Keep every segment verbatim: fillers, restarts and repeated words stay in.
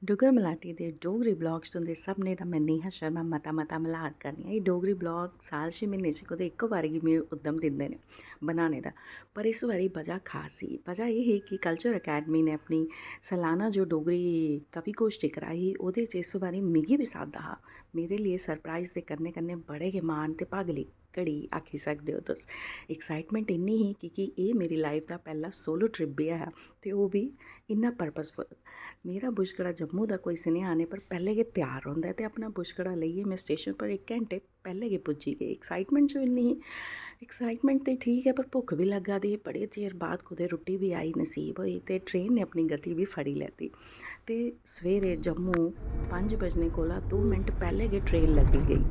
डुग्गर मलाटी दे डोगरी ब्लॉग्स तुं'दे सभनें दा में नेहा शर्मा मता मता मल्हार करनी आं। एह् डोगरी ब्लॉग साल छे म्हीने च कुतै इक्को बारी गी मी उद्दम दिंदे न बनाने दा, पर इस बारी बजह खास ही। बजह एह् ही कि कल्चर अकैडमी ने अपनी सालाना जो डोगरी कवि गोश्ठी कराई ही, ओह्दे च इस बारी मिगी बी साद्दा हा। मेरे लिए सरप्राइज दे कन्नै कन्नै बड़े गै मान ते भागली घड़ी आखी सकदे ओ तुस। एक्साइटमेंट इन्नी ही की कि एह् मेरी लाइफ दा पैह्ला सोलो ट्रिप बी ऐ हा, ते ओह् बी इन्ना पर्पसफुल। मेरा बुशकड़ा जम्मू दा कोई सनेहा आने पर पैह्लें गै त्यार रौंह्दा ऐ, ते अपना बुशकड़ा लेइयै में स्टेशन पर इक घैंटे पैह्लें गै पुज्जी गेई। एक्साइटमेंट जो इन्नी ही, एक्साइटमेंट ते ठीक ऐ, पर भुक्ख बी लग्गा दी ही। बड़े चिर बाद कुतै रुट्टी बी आई, नसीब होई, ते ट्रेन ने अपनी गति बी फड़ी लैती। ते सवेरे जम्मू पंज बजने कोला दो मिंट पैह्लें गै ट्रेन लग्गी गेई।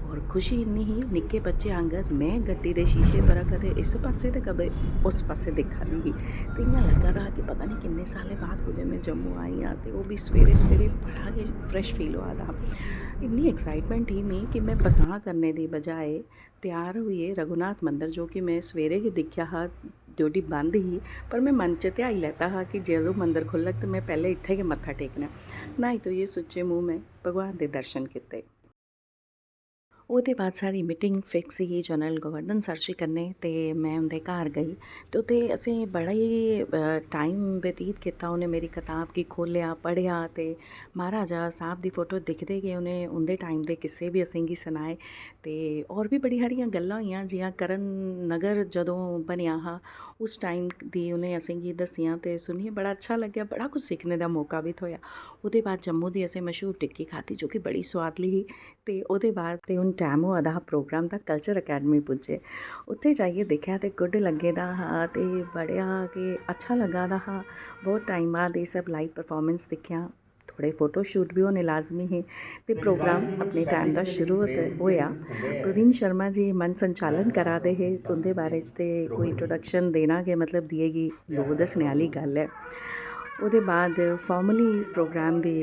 और खुशी इन्नी ही, निक्के बच्चे आंगर में गड्डी दे शीशे परा कदें इस पासै ते कदें उस पासै दिक्खा दी ही। ते इ'यां लग्गा दा हा कि पता निं किन्ने सालें बाद कुतै में जम्मू आई आं, ते ओह् बी सवेरे सवेरे। बड़ा गै फ्रैश फील होआ दा हा। इन्नी एक्साइटमेंट ही मी कि में बसांऽ करने दी बजाए त्यार होइयै रघुनाथ मंदर, जो कि में सवेरे गै दिक्खेआ हा, ड्यूटी बंद ही, पर में मन च ध्याई लैता हा कि जदूं मंदर खु'ल्लग ते में पैह्लें इत्थै गै मत्था टेकना। न्हाई धोइयै सुच्चे मूंह में भगवान दे दर्शन कीते। ओह्दे बाद साढ़ी मीटिंग फिक्स ही जनरल गोवर्धन सर जी कन्नै, ते में उं'दे घर गेई। ते उत्थै असें बड़ा ही, अ, टाइम बतीत कीता। उ'नें मेरी कताब गी खोह्लेआ, पढ़ेआ, ते महाराजा साहब दी फोटो दिखदे गै उ'नें उं'दे टाइम दे किस्से बी असेंगी सनाए। ते होर बी बड़ी हारियां गल्लां होइयां, जि'यां करण नगर जदूं बनेआ हा, उस टाइम दी उ'नें असेंगी दस्सियां, ते सुनियै बड़ा अच्छा लग्गेआ। बड़ा कुछ सिक्खने दा मौका बी थ्होएआ। ओह्दे बाद जम्मू दी असें मशहूर टिक्की खाद्धी, जो कि बड़ी सोआदली ही। ते ओह्दे बाद ते हून टैम होआ दा हा प्रोग्राम दा, कल्चर अकैडमी पुज्जे। उत्थै जाइयै दिक्खेआ ते गुड लग्गे दा हा, ते बड़ा गै अच्छा लग्गा दा हा। बहुत टाइम बाद एह् सब लाइव परफार्मेंस दिक्खेआ। थोह्ड़े फोटोशूट बी होने लाजमी हे। ते प्रोग्राम अपने टाइम दा शुरू होत-, होएआ। प्रवीण शर्मा जी मंच संचालन करा दे हे, ते उं'दे बारे च ते कोई इंट्रोडक्शन देना गै, मतलब, दिये गी लोऽ दस्सने आह्ली गल्ल ऐ। ओह्दे बाद फार्मली प्रोग्राम दी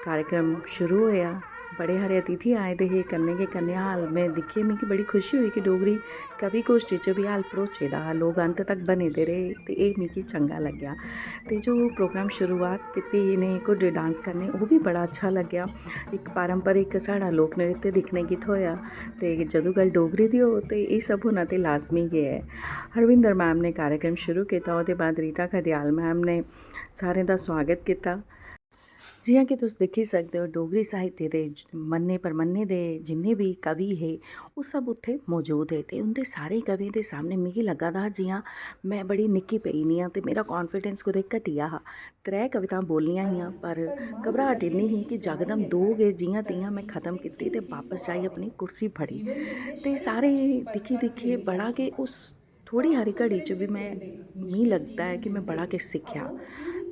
कार्यक्रम शुरू होएआ। बड़े हारे अतिथि आए दे हे, कन्नै गै कन्नै हाल में दिक्खे, मिगी बड़ी खुशी होई कि डोगरी कवि गोश्ठी च बी हाल भरोचे दा हा। लोक अंत तक बने दे रेह्, ते एह् मिगी चंगा लग्गेआ। ते जो प्रोग्राम शुरुआत कीती इ'नें घुड्डे डांस कन्नै, ओह् बी बड़ा अच्छा लग्गेआ। इक पारंपरिक साढ़ा लोक नृत्य दिक्खने गी थ्होएआ, ते जदूं गल्ल डोगरी दी हो, ते एह् सब होना ते लाजमी गै ऐ। हरविंदर मैम ने कार्यक्रम शुरू कीता, ओह्दे बाद रीटा खदियाल मैम ने सारें दा सोआगत कीता। जि'यां कि तुस दिक्खी सकदे ओ, डोगरी साहित्य दे ज-, मन्ने परमन्ने दे जिन्ने बी कवि हे, ओह् सब उत्थै मौजूद हे, ते उं'दे सारे कवियें दे सामनै मिगी लग्गा दा हा जि'यां में बड़ी निक्की पेई दी आं ते मेरा कान्फिडैंस कुतै घटी गेआ हा। त्रै कवितां बोलनियां हियां, पर घबराहट इन्नी ही कि जकदम दो गै जि'यां ति'यां में खत्म कीती ते बापस जाई अपनी कुर्सी फड़ी। ते सारे दिक्खी दिक्खियै बड़ा गै उस थोह्ड़ी हारी घड़ी च बी में, मी लगदा ऐ कि में बड़ा किश सिक्खेआ,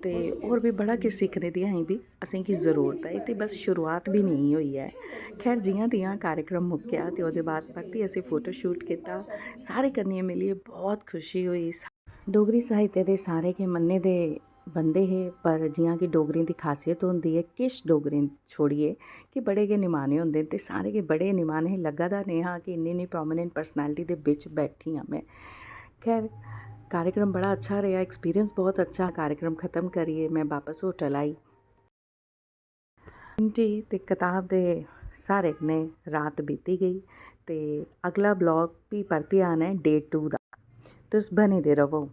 ते होर बी बड़ा किश सिक्खने दी अजें बी असेंगी जरूरत ऐ। ते बस शुरुआत बी नेईं होई ऐ। खैर, जि'यां ति'यां कार्यक्रम मुक्केआ ते ओह्दे बाद परतियै असें फोटोशूट कीता। सारे कन्नै मिलियै बहुत खुशी होई। डोगरी साहित्य दे सारे गै मन्ने दे बंदे हे, पर जि'यां कि डोगरें दी खासियत होंदी ऐ, किश डोगरें छोड़ियै कि बड़े गै निमाने होंदे न, ते सारे गै बड़े निमाने हे। लग्गा दा नेईं हा कि इन्नी, इन्नी प्रोमिनेंट पर्सनैलिटी दे बिच बैठी आं में। खैर, कार्यक्रम बड़ा अच्छा रेहा, एक्सपीरियंस बहुत अच्छा। कार्यक्रम खत्म करियै में बापस होटल आई। जी, ते कताब दे स्हारे कन्नै रात बीती गेई, ते अगला ब्लॉग भी परतियै आना ऐ डे टू दा। तुस बने दे रवो।